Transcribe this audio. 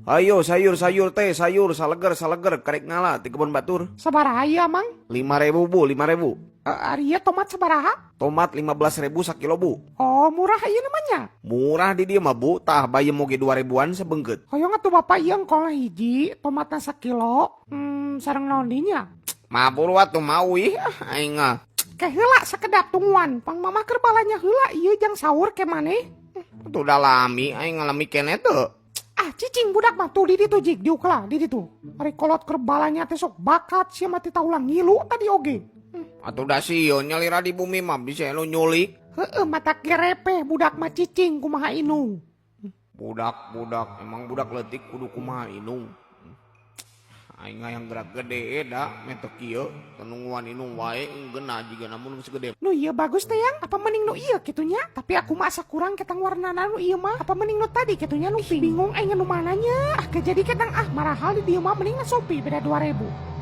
Ayo sayur, sayur teh, sayur saleger, saleger, karek ngala ti kebon batur. Sabaraha ieu, Mang? 5.000, Bu, 5.000. Ari ieu tomat sabaraha? Tomat 15.000 sakilo, Bu. Oh, murah ieu namanya. Murah di dieu mah, Bu, tah bayam oge 2.000-an sabeungkeut. Hoyong atuh, Bapak, ieu engkolna hiji, tomatna sakilo. Sareng naon deui nya? Mah buru atuh mau ih, ah, aing ah. Ke heula sakedap tungguan, pang Mamah keur balanja heula ieu jang sahur ke maneh. Atuh da lami aing ngalami keneh teu. Ah, cicing budak mah tuh di ditu jig diuk lah di ditu. Ari kolot keur balanja teh sok bakat sia mah teh ulang ngilu tadi oge. Atuh da sieun nyalira di bumi mah bisa nu nyulik. Heeh, mata gerepe budak mah cicing kumaha inung. Budak, budak, emang budak leutik kudu kumaha inung. Aing hayang gerak gede da meh teu kieu, teu nungguan inung wae geuna jiga namun geus gede. Nu ieu bagus teh, Yang, apa mending nu ieu kitu nya? Tapi aku mah asa kurang ketang warnana nu ieu mah. Apa mending nu tadi kitu nya, nu pink? Bingung aing nu mananya. Ah, ke jadi ketang ah marahal di dieu mah mending na Shopee beda 2000.